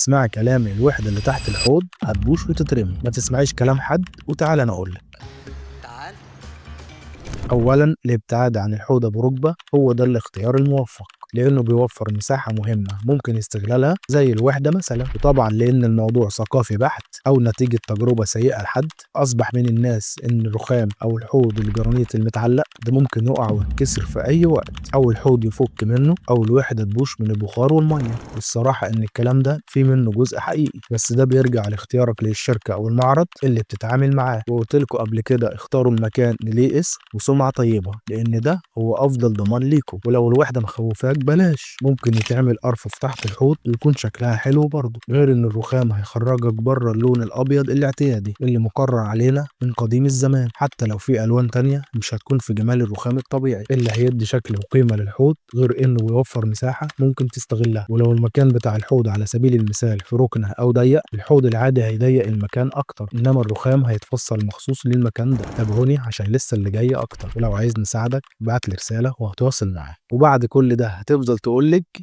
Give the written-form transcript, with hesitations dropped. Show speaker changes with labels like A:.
A: اسمعي كلامي، الوحدة اللي تحت الحوض هتبوش وتترمي. ما تسمعيش كلام حد وتعالى انا اقولك.
B: تعال.
A: اولا الابتعاد عن الحوض ابو ركبة هو ده الاختيار الموفق، لانه بيوفر مساحة مهمة ممكن استغلالها زي الوحدة مثلا. وطبعا لان الموضوع ثقافي بحت او نتيجة تجربة سيئة لحد، اصبح من الناس ان الرخام او الحوض الجرانيت المتعلق ده ممكن يقع ويتكسر في اي وقت، او الحوض يفك منه، او الوحدة تبوش من البخار والمية. والصراحة ان الكلام ده في منه جزء حقيقي، بس ده بيرجع لاختيارك للشركة او المعرض اللي بتتعامل معاه. وقلت لكم قبل كده اختاروا المكان اللي ليه اسم وسمعة طيبة، لان ده هو افضل ضمان ليكم. ولو الوحدة مخوفاك بلاش، ممكن يتعمل ارفف تحت الحوض ويكون شكلها حلو برضه. غير ان الرخام هيخرجك بره اللون الابيض الاعتيادي اللي مقرر علينا من قديم الزمان، حتى لو في الوان تانية مش هتكون في جمال الرخام الطبيعي اللي هيدي شكل وقيمة للحوض، غير انه بيوفر مساحة ممكن تستغلها. ولو المكان بتاع الحوض على سبيل المثال في ركنة او ضيق، الحوض العادي هيضيق المكان اكتر، انما الرخام هيتفصل مخصوص للمكان ده. تابعوني عشان لسه اللي جاي اكتر، ولو عايز نساعدك ابعت لي رسالة وهتواصل معاك. وبعد كل ده هتفضل تقولك